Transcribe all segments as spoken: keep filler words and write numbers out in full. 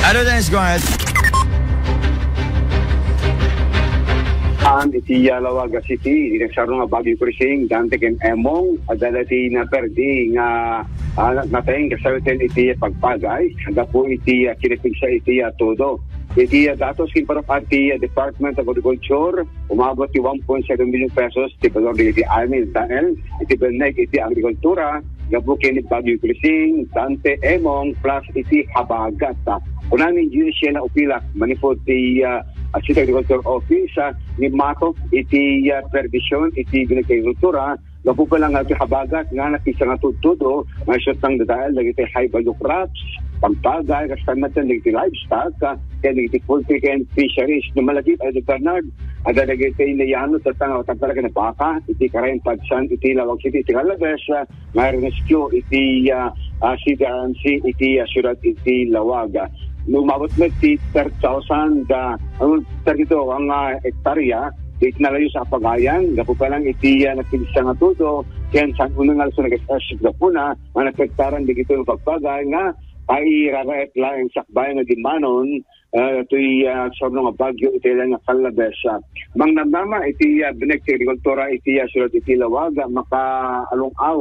Hello, Dennis, go ahead. An iti, ah, Lawaga City, iti nagsarno nga Bagyo Krising, Dante ken Emong, adda daytoy naperdi nga, ah, nateng kasawiten iti pagpagay, gapu iti, ah, kinapigsa iti, ah, todo. Iti, ah, datos ken parokar ti, ah, Department of Agriculture, umabot ti one point seven million pesos ti balor dagiti amin, tael, iti bennek iti agrikultura, gapu ken Bagyo Krising, Dante Emong, plus iti habagat. Kuna ni Junior Sheila Opila, manipud ti, ah, City Agriculture Office, ah, ni Mato iti, ah, perdisyon iti binagay agrikultura, gapu pa lang iti habagat nga napigsa nga tudtudo, nga isu tang dadael dagiti high value crops, pagpagay, kasta met dagiti livestock, ah, ken dagiti poultry ken fisheries. No malagip, Idol Bernard, adda dagiti nayano, tatta nga, tatta nga baka, iti karayan padsan, iti Lawaga City, iti Calabes, ah, nga rescue iti, ah, ah, C D R M C iti, ah, siyudad iti Lawaga. No umabot met ti thirty thousand, ah, ano, thirty-two ang, ah, hektarya, iti nalayo sa apagayan, gapu pa lang iti, ah, napigsa nga tudo, ken saan unay nga alas nag-estasyon gapuna, nga napektaran dagitoy nga pagpagay nga pairaraet laeng sakbayan nga dimmanon, ah, toy, ah, surno nga bagyo iti laeng nga Calabes. Ah, mangnamnama iti, ah, binek ti agrikultura iti, ah, siyudad iti Lawaga, makaalung-aw,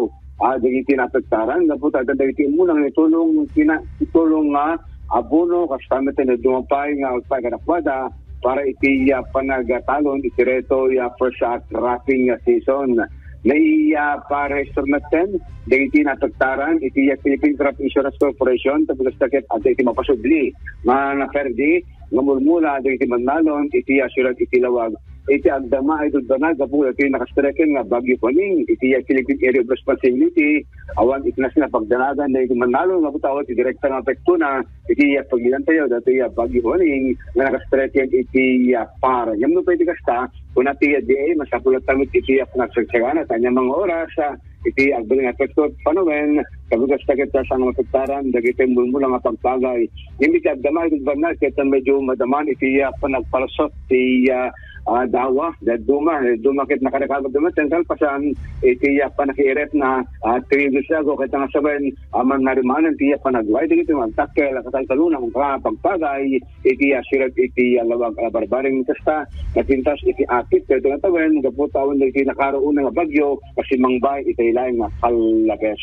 ah, dagiti naapektaran, gapu ta adda dagiti umuna nga itulong, tina-, itulong nga abono, kasta met ti dadduma pay nga agpay kadakuada para iti, ah, panagatalon iti daytoy, ah, first, ah, cropping, ah, season. Nai, ah, paregister metten dagiti naapektaran iti, ah, Philippine Crop Insurance Corporation, tapno kasta ket adda iti mapasubli nga naperdi nga mulmula dagiti mannalon iti, ah, siyudad iti Lawaga. Iti agdama, Idol Bernard, gapu dagiti nakastreken nga Bagyo Juaning iti, ah, Philippine Area of Responsibility, awan iti nasna pagdanagan dagiti mannalon, gapu ta awan ti direkta nga apektona iti, ah, pagilantayaw dagiti, ah, Bagyo Juaning nga nakastreken iti, ah, par. Ngem no pay ti kasta, kuna ti, ah, D A, masapul latta met iti, ah, panagsagsagaan ta ania nga oras, ah, iti agbalin nga apektona, panawen, kabigas ta ket saan nga mapektaran dagiti mulmula nga pagpagay. Ngem iti agdama, Idol Bernard, ket medyo madaman iti, ah, panagpalusot ti, ah, ah, dawa, dadduma, dadduma ket nakarikabet met ti kalpasan iti, ah, panakiiretna, ah, three days ago, ket nga sawen, ah, mannarimanan ti, ah, panagway dagiti nga agtakkel, kataltaluna nga pagpagay, iti, ah, siyudad iti, ah, Lawaga, ah, barbareng kasta, napintas iti akit, ket nga tawen, gapu ta awan dagiti nakaruona nga bagyo, kasi mangbay iti laeng nga Calabes.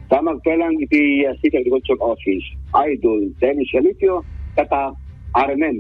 Sa magpelang iti, ah, City Agriculture Office, Idol Dennis Alipio, Tatak, R M N.